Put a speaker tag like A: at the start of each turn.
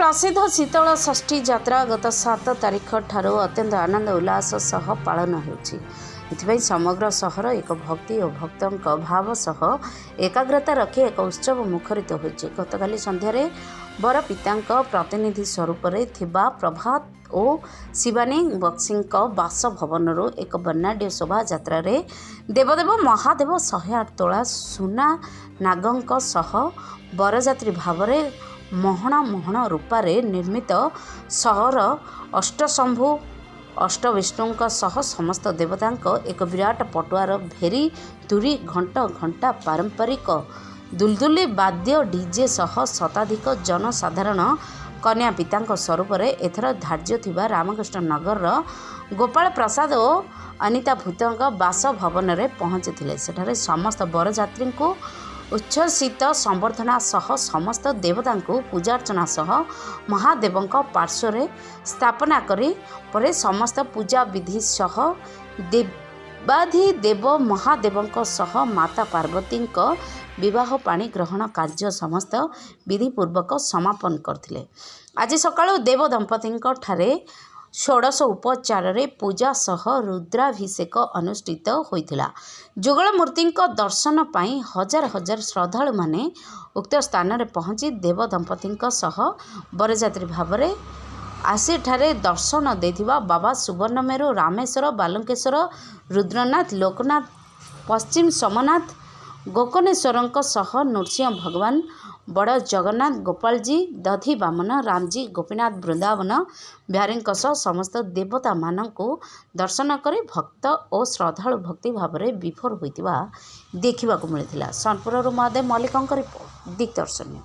A: ପ୍ରସିଦ୍ଧ ଶୀତଳ ଷଷ୍ଠୀ ଯାତ୍ରା ଗତ 7 ତାରିଖ ଠାରୁ ଅତ୍ୟନ୍ତ ଆନନ୍ଦ ଉଲ୍ଲାସ ସହ ପାଳନ ହେଉଛି। ଏଥିପାଇଁ ସମଗ୍ର ସହର ଏକ ଭକ୍ତି ଓ ଭକ୍ତଙ୍କ ଭାବ ସହ ଏକାଗ୍ରତା ରଖି ଏକ ଉତ୍ସବ ମୁଖରିତ ହୋଇଛି। ଗତକାଲି ସନ୍ଧ୍ୟାରେ ବରପିତାଙ୍କ ପ୍ରତିନିଧି ସ୍ୱରୂପରେ ଥିବା ପ୍ରଭାତ ଓ ଶିବାନୀ ବକ୍ସିଙ୍କ ବାସଭବନରୁ ଏକ ବର୍ଣ୍ଣାଢ୍ୟ ଶୋଭାଯାତ୍ରାରେ ଦେବଦେବ ମହାଦେବ 108 ତୋଳା ସୁନା ନାଗଙ୍କ ସହ ବରଯାତ୍ରୀ ଭାବରେ ମହଣ ମହଣ ରୂପାରେ ନିର୍ମିତ ସହର ଅଷ୍ଟଶମ୍ଭୁ, ଅଷ୍ଟବିଷ୍ଣୁଙ୍କ ସହ ସମସ୍ତ ଦେବତାଙ୍କ ଏକ ବିରାଟ ପଟୁଆର ଭେରି, ତୁରୀ, ଘଣ୍ଟ, ଘଣ୍ଟା, ପାରମ୍ପରିକ ଦୁଲଦୁଲି ବାଦ୍ୟ, ଡିଜେ ସହ ଶତାଧିକ ଜନସାଧାରଣ କନ୍ୟା ପିତାଙ୍କ ସ୍ୱରୂପରେ ଏଥର ଧାର୍ଯ୍ୟ ଥିବା ରାମକୃଷ୍ଣ ନଗରର ଗୋପାଳ ପ୍ରସାଦ ଓ ଅନିତା ଭୂତଙ୍କ ବାସଭବନରେ ପହଞ୍ଚିଥିଲେ। ସେଠାରେ ସମସ୍ତ ବରଯାତ୍ରୀଙ୍କୁ ଉଚ୍ଛ୍ୱସିତ ସମ୍ବର୍ଦ୍ଧନା ସହ ସମସ୍ତ ଦେବତାଙ୍କୁ ପୂଜାର୍ଚ୍ଚନା ସହ ମହାଦେବଙ୍କ ପାର୍ଶ୍ୱରେ ସ୍ଥାପନା କରି ପରେ ସମସ୍ତ ପୂଜାବିଧି ସହ ଦେବାଧିଦେବ ମହାଦେବଙ୍କ ସହ ମାତା ପାର୍ବତୀଙ୍କ ବିବାହ ପାଣି ଗ୍ରହଣ କାର୍ଯ୍ୟ ସମସ୍ତ ବିଧିପୂର୍ବକ ସମାପନ କରିଥିଲେ। ଆଜି ସକାଳୁ ଦେବ ଦମ୍ପତିଙ୍କ ଠାରେ ଷୋଡ଼ଶ ଉପଚାରରେ ପୂଜା ସହ ରୁଦ୍ରାଭିଷେକ ଅନୁଷ୍ଠିତ ହୋଇଥିଲା। ଯୁଗଳ ମୂର୍ତ୍ତିଙ୍କ ଦର୍ଶନ ପାଇଁ ହଜାର ହଜାର ଶ୍ରଦ୍ଧାଳୁମାନେ ଉକ୍ତ ସ୍ଥାନରେ ପହଞ୍ଚି ଦେବ ଦମ୍ପତିଙ୍କ ସହ ବରଯାତ୍ରୀ ଭାବରେ ଆସି ଏଠାରେ ଦର୍ଶନ ଦେଇଥିବା ବାବା ସୁବର୍ଣ୍ଣମେରୁ, ରାମେଶ୍ୱର, ବାଲୁଙ୍କେଶ୍ୱର, ରୁଦ୍ରନାଥ, ଲୋକନାଥ, ପଶ୍ଚିମ ସୋମନାଥ, ଗୋକର୍ଣ୍ଣେଶ୍ୱରଙ୍କ ସହ ନୃସିଂହ ଭଗବାନ, ବଡ଼ ଜଗନ୍ନାଥ, ଗୋପାଳଜୀ, ଦଧି ବାମନ, ରାମଜୀ, ଗୋପୀନାଥ, ବୃନ୍ଦାବନ ବିହାରୀଙ୍କ ସହ ସମସ୍ତ ଦେବତାମାନଙ୍କୁ ଦର୍ଶନ କରି ଭକ୍ତ ଓ ଶ୍ରଦ୍ଧାଳୁ ଭକ୍ତି ଭାବରେ ବିଭୋର ହୋଇଥିବା ଦେଖିବାକୁ ମିଳିଥିଲା। ସୋନପୁରରୁ ମହାଦେବ ମଲ୍ଲିକଙ୍କ ରିପୋର୍ଟ, ଦିଗ୍ଦର୍ଶନ।